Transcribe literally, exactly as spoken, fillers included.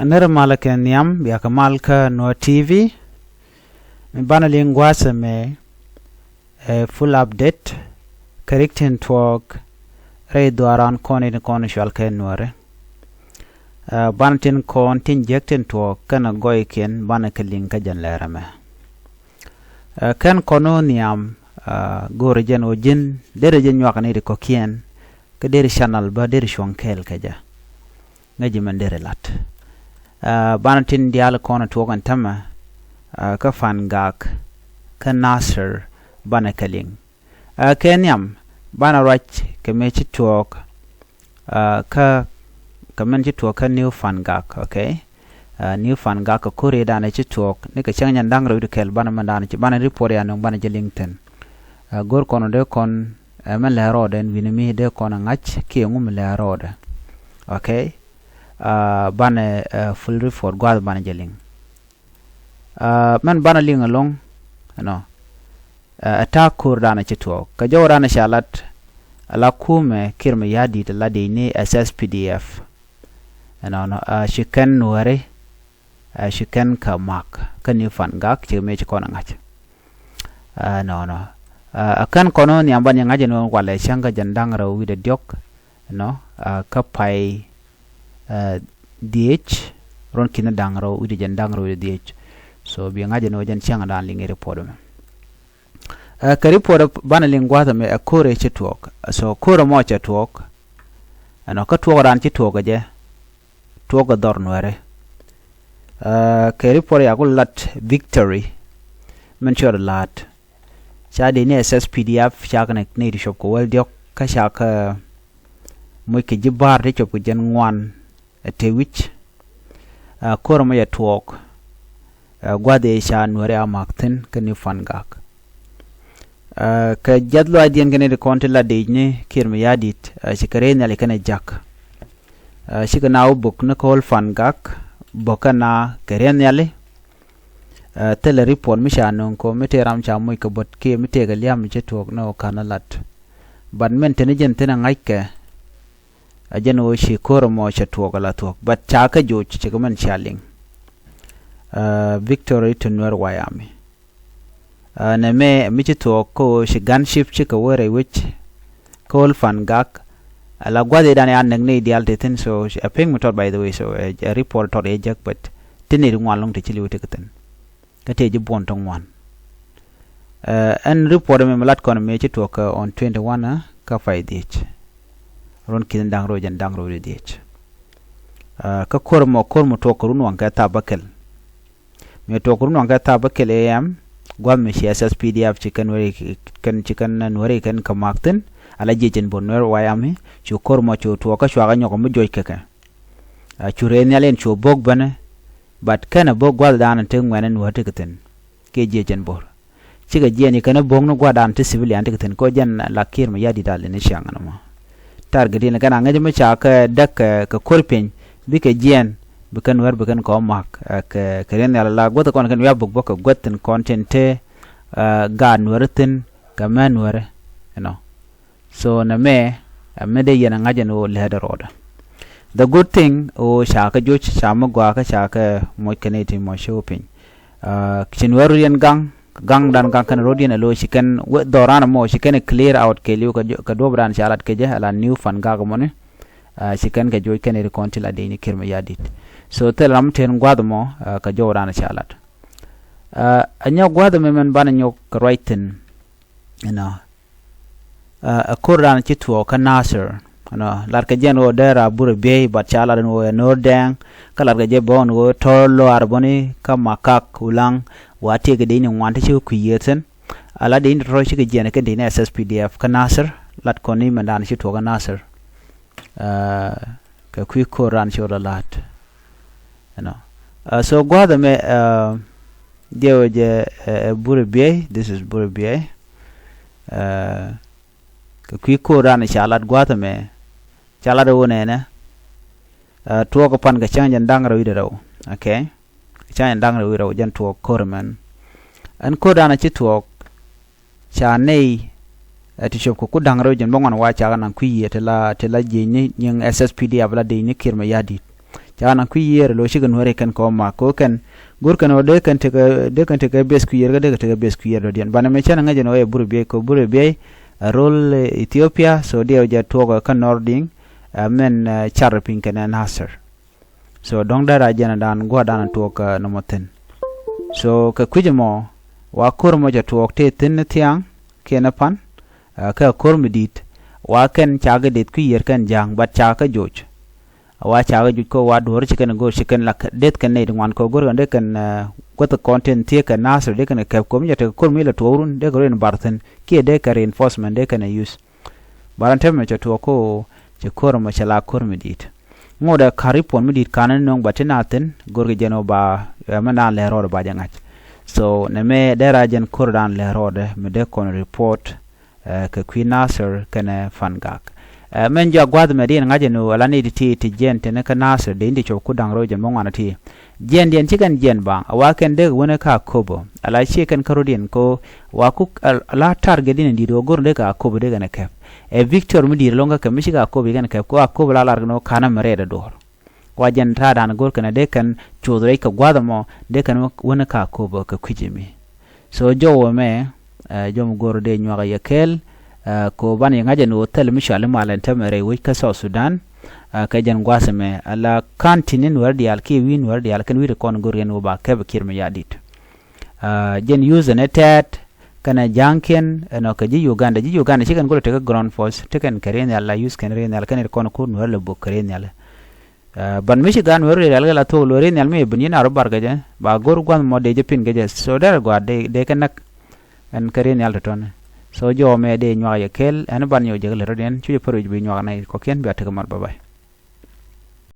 Ɛ nɛr malä kɛ nhiam, bia kɛ mal kä Nuɔr T V. Mi banɛ liŋ gua̱a̱th ɛmɛ ɛ full update kä rik tin tuɔɔk rɛy dhuaaran kɔn in kɔn cual kɛ Nuɔri. Ɛ, banɛ tin kɔn tin jiäk tin tuɔɔk kɛnɛ gɔɔykiɛn banɛ kɛ liŋ kä jɛn lɛr ɛmɛ. Ɛ, kɛn kɔn ɣöö nhiam, ɛ, go̱o̱rɛ jɛn ɣöö ji̱n derɛ jɛ nyuak ni ri kɔ̱kiɛn kä deri channel bä deri cuɔ̱ŋ kɛɛl kɛ jɛ. Ŋäci mɛn deri lat. Ɛ, banɛ tin diaal kɔn tuɔɔk ɛn tämɛ, ɛ, kä Fangak kä Nasir banɛ kɛ liŋ. Ɛ, kɛ nhiam banɛ ruac kɛ mëë ci tuɔɔk, ɛ, kä kɛ mɛn ci tuɔɔk kä New Fangak, okay? Ɛ, New Fangak kɛ ko̱r i̱ danɛ ci tuɔɔk ni kɛ cäŋ nyɛn da̱ŋ rɛw wi̱cdɛ kɛl banɛ mɛn danɛ ci banɛ report ya nöŋ banɛ jɛ liŋ thi̱n. Ɛ, go̱r kɔn dee kɔn, ɛ, mɛn lɛ rɔɔdɛ ɛn wi̱ni mi dee kɔn ɛ ŋa̱c kiɛ ŋum lɛ rɔɔdɛ. Okay? Ɛ, banɛ, ɛ, full report gua̱a̱th banɛ jɛ liŋ. Ɛ, mɛn banɛ liŋ ɛlɔ̱ŋ, you know, ɛ, ɛ ta̱a̱ ko̱r danɛ ci tuɔɔk. Kɛ jɔw danɛ ca lat, ala kumɛ Kiir Mayardit ala dec ni S S P D F. Ɛnɔnɔ, ɛ, ci kɛn Nuɛri, ɛ, ci kɛn kɛ mak kä New Fangak ci mëë ci kɔn ɛ ŋa̱c. Ɛnɔnɔ, ɛ, ɛ kɛn kɔn ɣöö nhiam ban yɛ ŋa̱c ɛn ɣöö walɛ cäŋ kä jɛn da̱ŋ rɛw wi̱cdɛ diɔ̱k, you know, ɛ, kä pay, ɛ, dhiec, ruɔ̱n ki̱n da̱ŋ rɛw wi̱cdɛ jɛn da̱ŋ rɛw wi̱cdɛ dhiec. So bi ŋa̱c ɛn ɣöö jɛn cäŋ dan liŋ i̱ report ɛmɛ. Ɛ, kɛ report banɛ liŋ gua̱a̱th ɛmɛ ɛ ko̱r ɛ ci tuɔɔk. So ko̱r ɛmɔ cɛ tuɔɔk. Ɛnɔ kä tuɔɔk dan ci tuɔɔk ɛ jɛ, tuɔɔk ɛ dhɔr Nuɛri. Ɛ, kɛ report ya ku lat Victory mɛn cuɔt la̱a̱t. Ca dec ni S S P D F ca kɛ nɛy ti cop kɛ wäl diɔ̱k kä ca kɛ moc kɛ ji̱ ba̱a̱r ti cop kɛ jɛn ŋuan ɛ te wi̱c. Ɛ, ko̱r ɛmɔ cɛ tuɔɔk, ɛ, gua̱th ëë ca Nuɛri a ma̱k thi̱n kä New Fangak. Ɛ, kɛ jiath lɔaacdiɛn kɛnɛ ti kɔn ti la dec ni Kiir Mayardit, ɛ, ci kɛ rɛy nhiali kɛnɛ jak. Ɛ, cikɛ na wä bök ni kä Old Fangak, bök kɛ na kɛ rɛy nhiali. Ɛ, thilɛ report mi ca nöŋ kɔ mi tëë ram ca moc kɛ böt kiɛ mi tëë kɛ liam mi ci tuɔɔk ni ɣöö ka̱n lat. But min teni jɛn thi̱n ɛ ŋa̱ckɛ, ɛ jɛn ɣöö ci ko̱r ɛmɔ cɛ tuɔɔk ala thuɔ̱k. But ca kɛ joc cikɛ min cia liŋ. Ɛ, Victory to Nuer White Army. Ɛ, nɛmɛ mi ci tuɔɔk kä ɣöö ci gunship cikɛ wä rɛy wec kä Old Fangak. Ala gua̱th i̱ dan ya näk ni diaal ti thi̱n, so ɛ pek mi tɔt, by the way, so ɛ, ɛ report tɔt ɛ jek, but ti ni ri ŋuan lɔŋ ti ci li̱w ti kɛ thi̱n. Kä tëë ji̱ buɔ̱n ti ŋuan. Ɛ, ɛn report ɛmɛ mi lat kɔn ɛmɛ ci tuɔɔk kɛ on twenty one, ɛ, kä pay dhiec. Ruɔ̱n ki̱n da̱ŋ rɛw jɛn da̱ŋ rɛw wi̱cdɛ dhiec. Ɛ, kä ko̱r ɛmɔ, ko̱r mi tuɔɔk kɛ run waŋ kɛ thaap bäkɛl. Mi tuɔɔk kɛ run waŋ kɛ thaap bäkɛl A M, gua̱th mi ci S S P D F ci kɛn Nuɛri kɛn, ci kɛn Nuɛri kɛn kɛ ma̱k thi̱n, ala jiɛc ɛn bo̱r Nuer White Army, cu ko̱r ɛmɔ cu tuɔɔk kä cua kɛ nyɔk mi juɔc kɛ kɛ. Ɛ, cu rɛy nhial in cu bo̱k bänɛ, but kɛnɛ bo̱k gua̱th dan ti ŋuɛ̈ni Nuɛr ti kɛ thi̱n kiɛ jiɛc ɛn bo̱r. Cikɛ jiɛɛn i̱ kɛn bo̱o̱ŋni gua̱dan ti civilian ti kɛ thi̱n, kɛ ɣöö jɛn la Kiir Mayardit a lin i̱ ciaŋ ɛn ɛmɔ. Target in kɛn a ŋäc mi ca kɛ däk kɛ, kɛ ko̱r piny, bikɛ jiɛɛn, bi kɛn Nuɛr bi kɛn kɔn ma̱k, ɛ, kɛ, kɛ rɛy nhial la guäth kɔn kɛn wi̱i̱ a bök bä kɛ guäth tin kɔn tin te, ɛ, gaat Nuɛri thi̱n kɛ mɛ Nuɛri, you know. So nɛmɛ, ɛ, mi dee yɛn ɛ ŋa̱c ɛn ɣöö lɛ̱̈tdɛ rɔɔdɛ. The good thing ɣöö ca kɛ joc, ca mi gɔaa kä ca kɛ moc kɛ nɛy ti mɔ ci wä piny. Ɛ, ci Nuɛr rot yɛn gaŋ, gaŋdan gaŋ kɛn rot yɛn ɛ lo̱c ci kɛn wä dhɔran ɛmɔ ci kɛn ɛ clear out kɛɛliw kɛ duɔ̱ɔ̱pdan ca lat kɛ jɛ ala New Fangak ɛmɔni. Ɛ, ci kɛn kɛ joc kɛn ɛ ri kɔn ti la dec ni Kiir Mayardit. So thil ram mi te gua̱th ɛmɔ, ɛ, kɛ jɔwdan ca lat. Ɛ, ɛ nyɔk gua̱th ɛmɛ mɛn banɛ nyɔk kɛ ruac thi̱n, you know. Ɛ, ɛ ko̱r dan ci tuɔɔk kä Nasir, you know, lat kɛ jɛ ɛn ɣöö dee ra burɛ biey, but ca lat ɛn ɣöö ɛ no̱r dɛɛŋ, kä lat kɛ jɛ bä ɛn ɣöö tɔ̱ lɔaar bäni kä Makak Ulaŋ, wa tiek kɛ dec ni ŋuan ti ci kui̱ yiëë thi̱n. Ala dec ni tɔ̱tɔ̱ cikɛ jiɛɛn kɛ dec ni S S P D F kä Nasir, lat kɔn ni mɛn dan ci tuɔɔk kä Nasir. Ɛ, kɛ kui̱ ko̱r dan ci ɣöö la la̱a̱t. You know. Ɛ, so gua̱a̱th ɛmɛ, ɛ, diɛw jɛ, ɛ, ɛ Burɛ Biey, this is Burɛ Biey. Ɛ, kɛ kui̱ ko̱r dan ca lat gua̱a̱th ɛmɛ, ca lat ɛ wä nɛnɛ. Ɛ, tuɔɔk kɛ pan kɛ cäŋ jɛn da̱ŋ rɛw wi̱cdɛ rɛw. Okay. Kɛ cäŋ jɛn da̱ŋ rɛw wi̱cdɛ rɛw jɛn tuɔɔk ko̱r ɛmɛn. Ɛn ko̱r dan ci tuɔɔk, ca nɛy, ɛ, ti cop kɛ ku da̱ŋ rɛw jɛn bäŋuan wa cakɛ naŋ kui̱ yiëë ti la, ti la jiecni nyiŋ S S P D F la dec ni Kiir Mayardit. Da̱a̱n a kui̱ yiëër lo̱ cikɛ Nuääri kɛn kɛ ɔ mak kɛ ɣöö kɛn go̱r kɛn ɣöö dee kɛn tekɛ dee kɛn tekɛ beth kui̱ yiëër kä dee kɛ tekɛ beth kui̱ yiëër dɔ̱diɛn. Banɛ mɛ cɛn ɛ ŋäc ɛn ɣöö ɛ Burɛ Biey kɛ ɣöö Burɛ Biey ɛ ro̱l Ethiopia, so diɛw jɛ tuɔɔk kä Nording, ɛ mɛn car piny kɛnɛ Nasir. So dɔ̱ŋ dee ra jɛn ɛ da̱a̱n gua̱a̱r da̱a̱n tuɔɔk kä nɔmɔ thi̱n. So kɛ kui̱c ɛmɔ wa ko̱r ɛmɔ cɛ tuɔɔk tëë thi̱n ni thia̱a̱ŋ kiɛn ɛ pan, ɛ kɛ ko̱r mi di̱i̱t wa kɛn cakɛ deth kui̱ yiër kɛn ja̱a̱ŋ, but cakɛ joc. Wa cakɛ joc kɛ wa duɔ̱ɔ̱r ci kɛn go̱o̱r ci kɛn la deth kɛn nɛy ti ŋuan kɛ go̱o̱r kɛn dee kɛn guäth kɔn tin thiee kɛ Nasir dee kɛn kɛ kɛp ko̱r mi cɛ tekɛ ko̱r mi la tuɔɔk run dee kɛ reinforcement dee kɛn ɛ use. Ba rɔ̱n tɛmɛ cɛ tuɔɔk ko cɛ ko̱r ɛmɔ cɛ la ko̱r mi di̱i̱t. Ŋot ɛ ka̱r i̱ puɔ̱n mi di̱i̱t ka̱n ni no̱o̱ŋ ba ti na thi̱n go̱o̱r kɛ jɛn ɔ ba ɛ mɛn da̱a̱n lɛr rɔɔdɛ ba jɛ ŋa̱c. So nɛ mɛ dee ra jɛn ko̱r da̱a̱n lɛr rɔɔdɛ mi dee kɔn report ɛ kɛ kui̱ Nasir kɛnɛ Fangak. Ɛ mɛn jɔak gua̱th mɛ diɛn ŋa̱c ɛn ɣöö ala ni ti ti ti jiɛn tini kä Nasir dee in ti cop ku da̱ŋ rɛw jɛn bä ŋuan ti. Jiɛn diɛn ci kɛn jiɛn baŋ a wa kɛn dee kɛ wänä kä Akobo ala ciɛ kɛn kä rɔ̱diɛn ko wa ku ala target diɛn in di̱t ɣöö go̱r dee kɛ Akobo dee kɛn ɛ kɛp. Ɛ Victor mi di̱t ɛlɔ̱ŋ kä kɛ mi ci kɛ Akobo ci kɛn ɛ kɛp ko Akobo la lar kɛn ɣöö ka̱n ɛmɛ rɛɛt ɛ duɔ̱ɔ̱r. Wa jɛn ta̱a̱ da̱a̱n go̱r kɛn ɛ dee kɛn cuoth rɛc kɛ gua̱th ɛmɔ dee kɛn wänä kä Akobo kɛ kui̱c ɛmi. So jɔw ɛmɛ ɛ jɔm go̱r dee nyuak yɛ kɛɛl. Ɛ ko ban yɛ ŋa̱c ɛn ɣöö thɛl mi cuali mal ɛn tɛmɛ rɛy wec kä South Sudan. Ɛ kɛ jɛn gua̱a̱th ɛmɛ ala ka̱n ti̱n ni Nuäär diaal kiɛ wi̱i̱ Nuäär diaal kɛn wi̱i̱ ti kɔn go̱r yɛn ɣöö ba kɛp kiɛr mi ya̱ di̱t. Ɛ jɛn use ɛn ɛ tɛɛt kɛnɛ ja̱a̱ŋkiɛn ɛnɔ kɛ ji̱ Uganda, ji̱ Uganda ci kɛn go̱r tekɛ ground force ti kɛn kɛ riɛn nhial la use kɛn riɛn nhial kɛn ri kɔn ko̱r Nuäär lɛ bok kɛ riɛn nhial. Ɛ ban mi ci gaat Nuäär riɛl kɛ la thuɔ̱k lo̱ri nhial mi ben yɛn a rɔ bar kɛ jɛ ba go̱r gua̱th mɔ dee jɛ pin kɛ jɛ. So derɛ gua̱a̱r dee kɛ näk ɛn kɛ riɛn nhial tɔ̱tɔ̱ni. So jɔw ɛmɛ dee nyuak yɛ kɛɛl ɛn ban nyɔk jɛ kɛ lät rɔ̱diɛn cu jɛ pär wi̱c bi nyuak nɛy kɔ̱kiɛn bia tekɛ mat, bye bye.